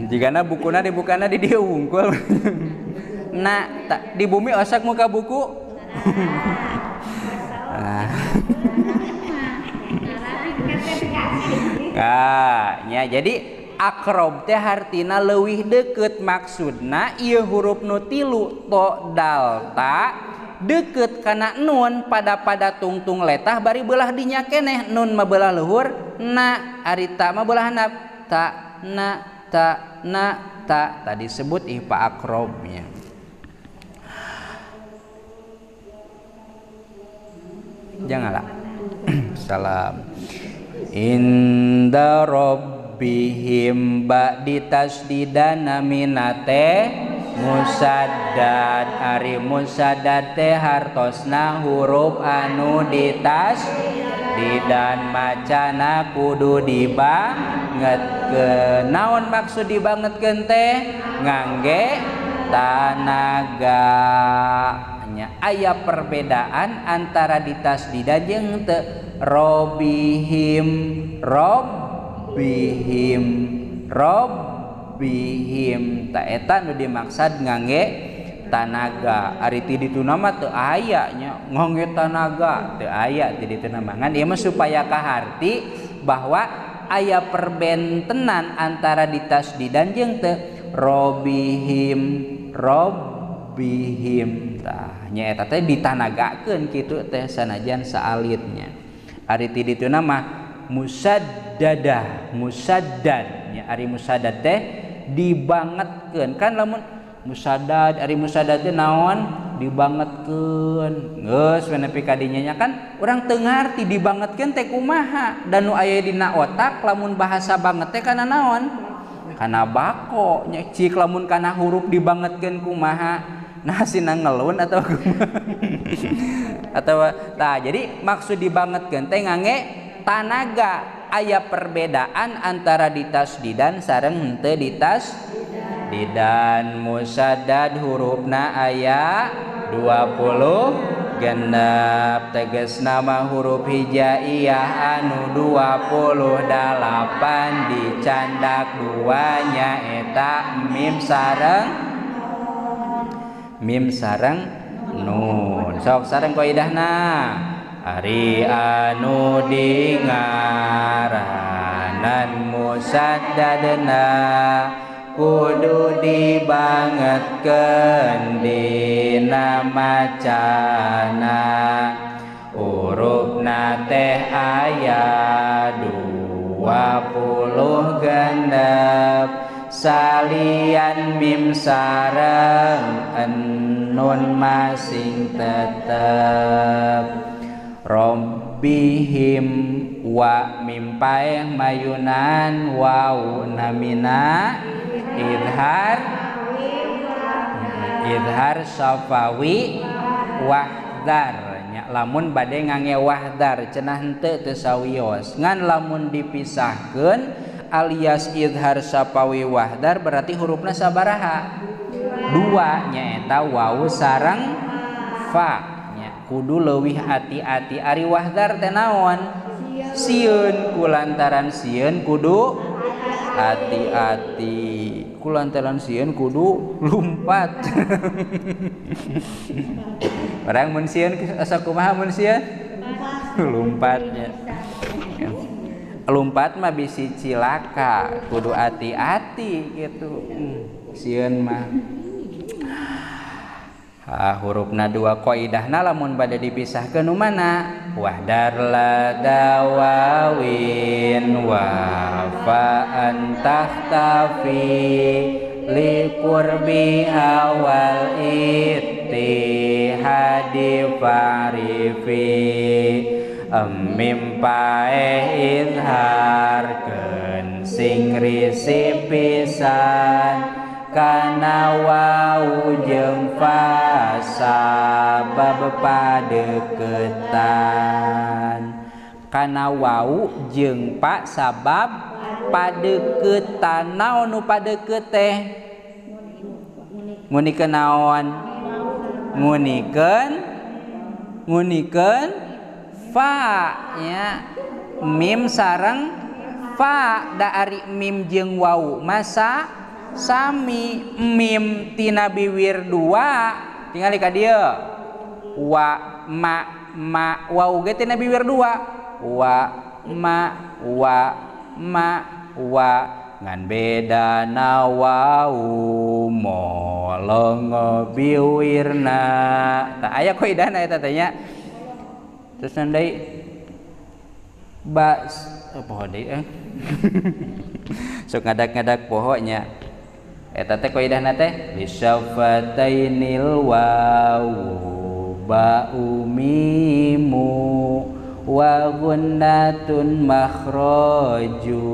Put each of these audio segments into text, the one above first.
Jigana bukuna dibukana di dieu wungkul. Nah, di bumi osak muka buku. Nah, ya, jadi akrob teh hartina leuwih deket, maksudna ieu huruf nu tilu to dal ta deket kana nun pada tungtung letah bari beulah dinya keneh, nun mah beulah luhur na, ari ta mah beulah handap, ta na ta na ta, tadi sebut ihfa akrobnya. Janganlah. Salam. Inda rabbihim ba ditasdidana minate musaddad, ari musaddad teh hartosna huruf anu ditas didan macana kudu dibangetkeun. Naon maksud dibangetkeun teh? Ngangge tanaga. Nya aya perbedaan antara ditasdidan jeung teu. Robihim, robbihim, robbihim, ta eta nu dimaksad ngangge tanaga. Ari ti dituna mah teu aya nya ngangge tanaga, teu aya ti dituna mah. Ngan ieu mah supaya kaharti bahwa aya perbentenan antara ditasdidan jeung teu. Robihim, robbihim, tah nya eta teh ditanagakeun kitu teh sanajan saalitnya. Ari ti dituna mah musaddadah, musaddad nya, ari musaddad teh dibangetkeun. Kan lamun musaddad, ari musaddad teh naon? Dibangetkeun. Geus we nepi ka dinya nya kan urang teu ngarti dibangetkeun teh kumaha, dan nu aya dina otak lamun bahasa banget teh kana naon? Kana bako nya. Cik lamun kana huruf dibangetkeun kumaha? Nah sina ngelun atau kumaha? Atau tah jadi maksud dibangetkeun teh ngangge tanaga. Aya perbedaan antara ditasdidan sareng henteu ditasdidan. Musaddad hurufna aya 26, tegasna mah huruf hijaiyah anu 28 dicandak duanya eta mim sareng nun. Sok sareng kaidahna. Ari anu dingaranan musaddadna kudu dibangetkeun dina macana, hurufna teh aya 26, salian mim sareng nun masing tetep. Robbihim wa mim paeh mayunan wau namina idhar, idhar safawi wahdar nya. Lamun bade ngangge wahdar cenah henteu teu sawios, ngan lamun dipisahkeun alias idhar safawi wahdar berarti hurufna sabaraha? Dua, nyaeta wau sareng fa. Kudu leuwih hati-hati. Ari wahdar teh naon? Sieun. Kulantaran sieun kudu hati-hati, kulantaran sieun kudu lumpat. Orang mun sieun asa kumaha mun sieun? Lumpatnya. Lumpat mah bisi cilaka, kudu hati-hati gitu. Sieun mah. Hurufna dua qaidahna lamun bade dipisahkeun nu mana? Wahdar ladawawin wa fa antahtafi li qurbiha wal ittihadi farifi, mim paeh izharkeun sing risi pisan kana wau jeung fa sabab padeketan. Kana wau jeung pa sabab padeketan. Naon nu padeket teh? Ngunikeun naon? Ngunikeun, ngunikeun fa nya, mim sareng Fa da ari mim jeung wau masa sami mim tina biwir dua tingali ka dieu wa ma ma wau ge tina biwir dua wa ma wa ma wa ngan bedana wau molongo biwirna tah aya kaidahna eta teh nya. Terus deui ba poho deui sok ngadak-ngadak pohonya eta teh kaidahna teh lisafatainil wawu ba'u mimu wa gunnatun makhraju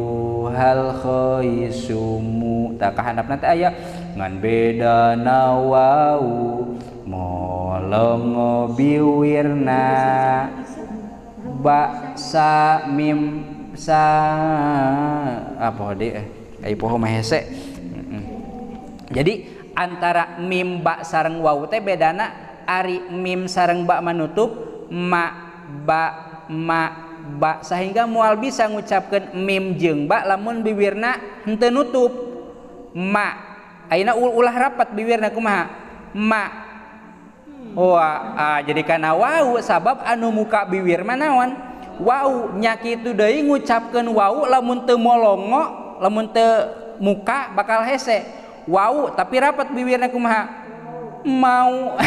hal khaisumu tah kahandapna teh aya ngan bedana wau molongo biwirna ba sa mim sa apa deui ai poho mah hese. Jadi antara mim ba sareng wau teh bedana ari mim sareng ba manutup ma ba ma ba sehingga moal bisa ngucapkeun mim jeung ba lamun biwirna henteu nutup ma. Ayeuna ulah rapat biwirna kumaha ma wah jadi kana wau sabab anu muka biwir mah naon wau nya kitu deui ngucapkeun wau lamun teu molongo lamun teu muka bakal hese wau tapi rapat biwirna kumaha mau.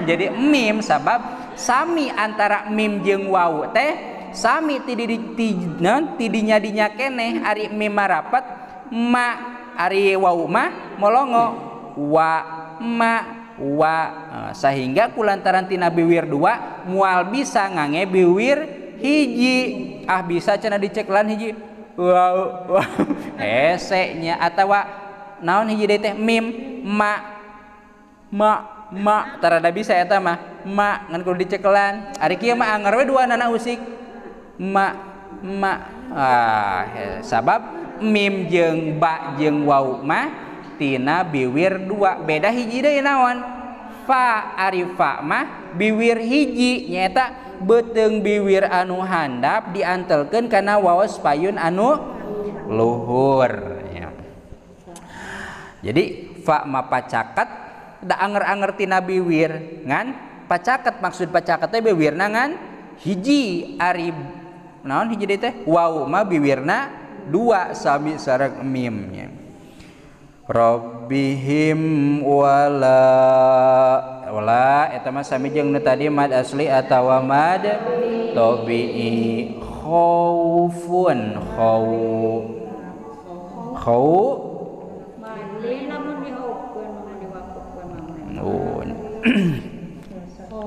Jadi mim sabab sami antara mim jeung wau teh sami tidinya dinya keneh ari mim mah rapat ma ari wau mah molongo wa ma wa sehingga kulantaran tina biwir dua mual bisa ngange biwir hiji ah bisa cenah diceklan hiji wow, wow. Hese nya atawa naon hiji deui teh mim ma ma ma tarada bisa eta mah ma ngan kudu dicekelan ari kieu mah anger we dua nana usik ma ma ah sabab mim jeung ba jeung wau mah tina biwir dua beda hiji deui naon fa ari fa mah biwir hiji nyaeta beuteung biwir anu handap diantelkeun kana waos payun anu luhur ya. Jadi fa mah pacaket da anger-anger tina biwir ngan pacaket maksud pacaket teh biwirna ngan hiji ari naon hiji deui teh wau mah biwirna dua sami sareng mimnya. Rabbihim wala wala eta mah sami jeung nu tadi mad asli atawa mad tabi'i khaufun khau khau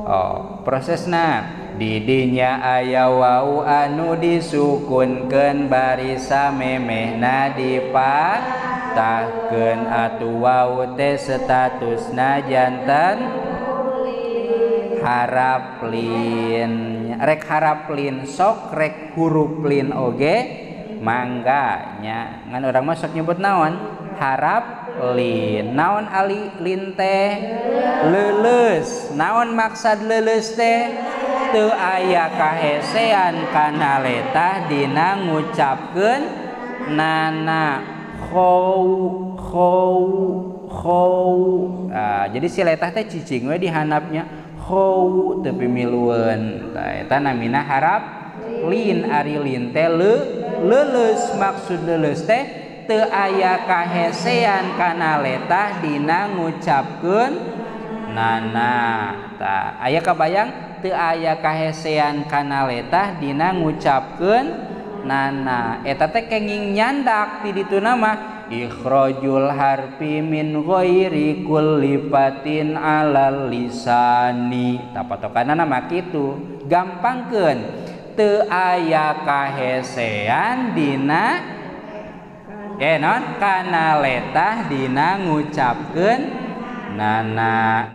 oh prosesna didinya aya wau anu disukunkeun bari samemehna dipatahkeun atuh wau teh statusna janten harap lin rek harap lin sok rek huruf lin oge mangga nya ngan urang mah sok nyebut naon harap lin naon ali lin teh leuleus naon maksad leuleus teh teu aya kahesean kana letah dina ngucapkeun nana khau khau khau. Jadi si letah teh cicing we di handapnya khau teu pimilueun tah eta namina harap lin ari lin teh leuleus maksud leuleus teh teu aya kahesean kana letah dina ngucapkeun nana tah aya kabayang teu aya kahesean kana letah dina ngucapkeun nana eta teh kenging nyandak ti dituna mah ikhrajul harfi min ghairi kullifatin alal lisani tah patokanana mah kitu gampangkeun teu aya kahesean dina non kana letah dina ngucapkeun nana.